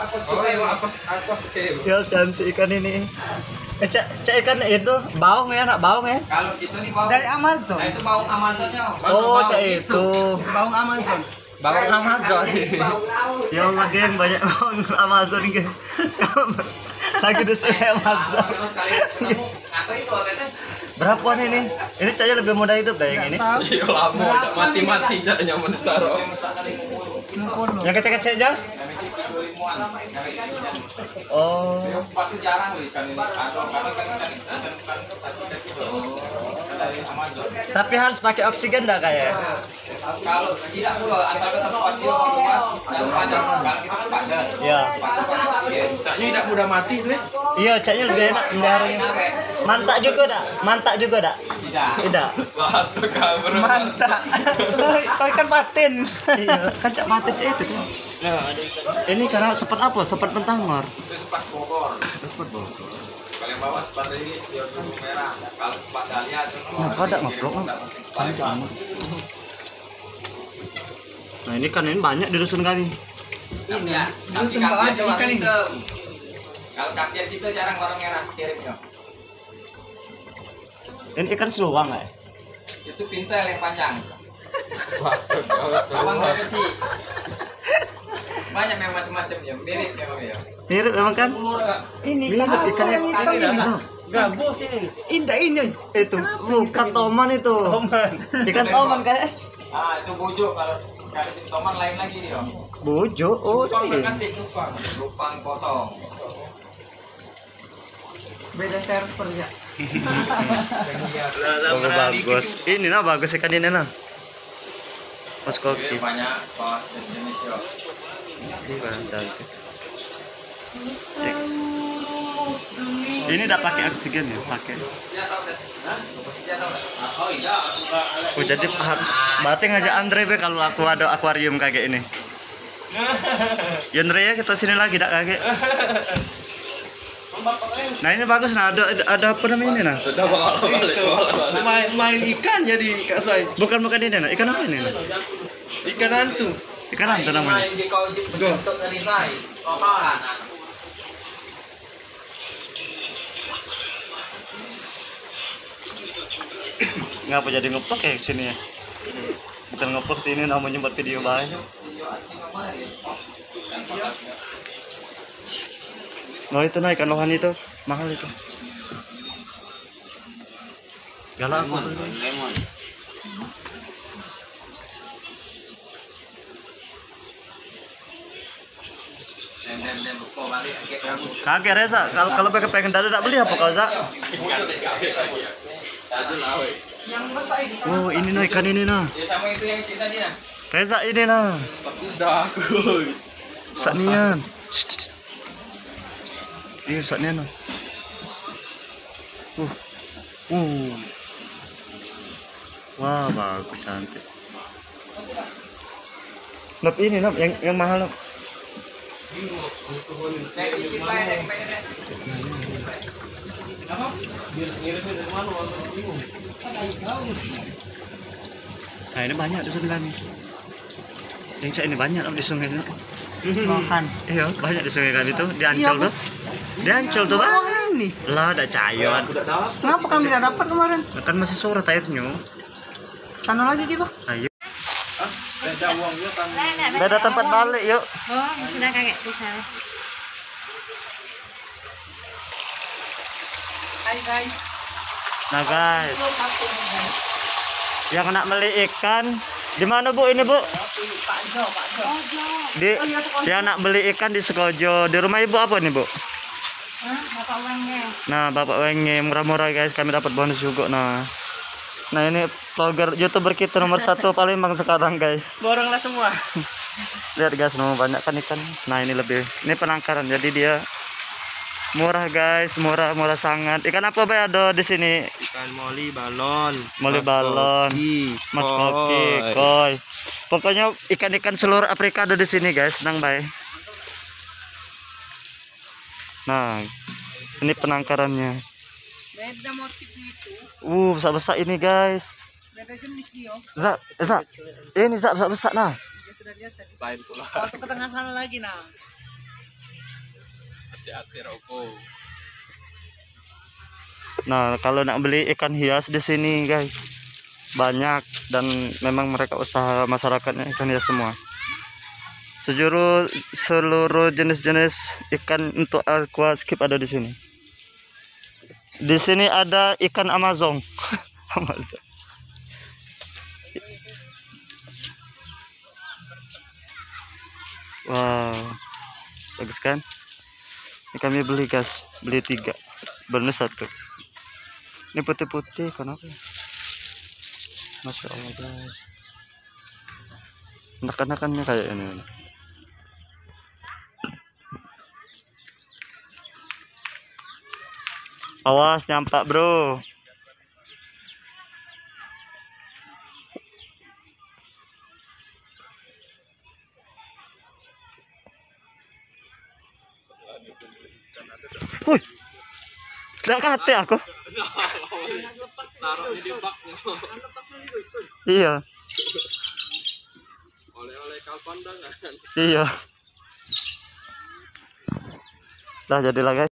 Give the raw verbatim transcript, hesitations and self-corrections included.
Oh, iya, apa, apa sih? Ya, cantik ikan ini. Eh, cak, cak ikan itu baung ya, nak baung ya? Kalau itu nih baung. Dari Amazon. Nah, itu baung Amazonnya. Oh, cak itu. Baung Amazon. Baung Amazon. Ya Allah, geng, banyak baung Amazon, geng. Lagi di sini Amazon. Kalau sekali ketemu, apa itu harganya? Berapa nih, nih? Ini caknya lebih mudah hidup dah yang ini. Iya, lama, udah mati-mati caknya mau ditaruh. Yang kecil-kecil aja? Oh. Tapi harus pakai oksigen dah kayak. Kalau tidak pula, asal kita tempat dia luas dan padat. Kalau kita kan padat. Ya. Caknya tidak mudah mati tu, eh. Iya, caknya lebih enak melihara. Mantak juga dak? Mantak juga dak? Tidak. Tidak. Bahasa kau. Mantak. Kau ikan patin. Iya, kan cak patin cak itu kan. Ini karena sepat apa? Sepat pentangor. Itu sepat Bogor. Sepat Bogor. Paling bawah sepat rilis, dia dulu merah. Kalau sepat dahlia itu. Nah, kau dak ngeplok, Bang? Paling bawah. Nah, ini kan ini banyak di dusun kami. Ini, ya, dusun kau ada ikan ini. Kalau kapir gitu jarang warna merah, siripnya. Ini ikan seluang, eh? Itu pintel yang panjang. Seluang yang kecil. Banyak yang macam-macam ya, mirip memang ya. Mirip memang kan? Ini mirip ikan yang hitam ini. Gabus ini. Indah ini. Itu bukan toman itu. Toman. Ikan toman kayak. Ah, itu bujuk, kalau dari sini toman lain lagi dia. Bujuk, oh, cupang iya. Kan cupang, cupang kosong. Beda server ya. Oh, bagus. Ini nah bagus ikan ini nah. Mas Koki. Banyak jenis ya. Ini bahan cantik. Ini dak pakai oksigen ya, pakai. Oh, jadi paham. Berarti ngajak Andre be kalau aku ada akuarium kayak ini. Ya, Andre ya, kita sini lagi dak kagek. Nah, ini bagus nah, ada ada apa namanya ini nah? Sudah bawa balik, bawa balik. Main main ikan jadi Kak Sai. Bukan bukan ini nah, ikan apa ini nah? Ikan hantu. Ikan hantu namanya. Go. Ngapa jadi ngeplok ya sini ya? Bukan ngeplok sini namanya buat video bae. Oh, itu nah ikan lohan itu, mahal itu. Galak aku. Lemon, lemon. Kagek Reza, kalau kalau pengen pengen dada tak beli apa kau Za? Oh ini nah ikan ini nah. Reza ini nah. Sudah aku. Sak nian. Ini sak nian nah. Uh. Uh. Wah bagus cantik. Nop ini nop yang yang mahal nop. Nah ini banyak di sebelah nih. Yang cak ini banyak nop di sungai nop. Makan. Iya banyak di sungai kami tuh di Ancol tuh. Di Ancol tuh bang. Ini. Lah ada cayon. Kenapa kami tidak dapat kemarin? Kan masih surut airnya. Sana lagi kita. Ayo. Beda tempat balik yuk. Oh, sudah kagek bisa. Hai guys. Nah guys, yang nak beli ikan di mana bu ini bu? Pak Jo, Pak Jo. Di yang nak beli ikan di Sekojo. Di rumah ibu apa nih bu? Hah? Bapak Wenge. Nah bapak Wenge murah-murah guys. Kami dapat bonus juga nah. Nah ini vlogger, youtuber kita nomor satu Palembang sekarang guys. Boronglah semua. Lihat guys, no, banyak kan ikan. Nah ini lebih, ini penangkaran, jadi dia murah guys, murah murah sangat. Ikan apa bay ada di sini? Ikan moli balon, moli balon, mas koki, koi. Pokoknya ikan-ikan seluruh Afrika ada di sini guys, tenang bay. Nah ini penangkarannya. Beda motifnya itu. Uh besar-besar ini guys. Beda jenis dia. Zak, Zak. Ini Zak besar-besar nah. Dia sudah lihat tadi. Lain pula. Waktu ke tengah sana lagi nah. Nah, kalau nak beli ikan hias di sini, guys, banyak, dan memang mereka usaha masyarakatnya ikan hias semua. Sejuru-, seluruh jenis-jenis ikan untuk aquascape ada di sini. Di sini ada ikan Amazon. Amazon. Wow, bagus kan? Ini kami beli, guys, beli tiga, bonus satu. Ini putih-putih, kenapa ya? Masya Allah, guys. Anak-anakannya kayak ini. Awas nyampak, bro. Wih. Dak kate aku. Iya. Oleh-oleh kalpan dah kan. Iya. Dah, jadilah, guys.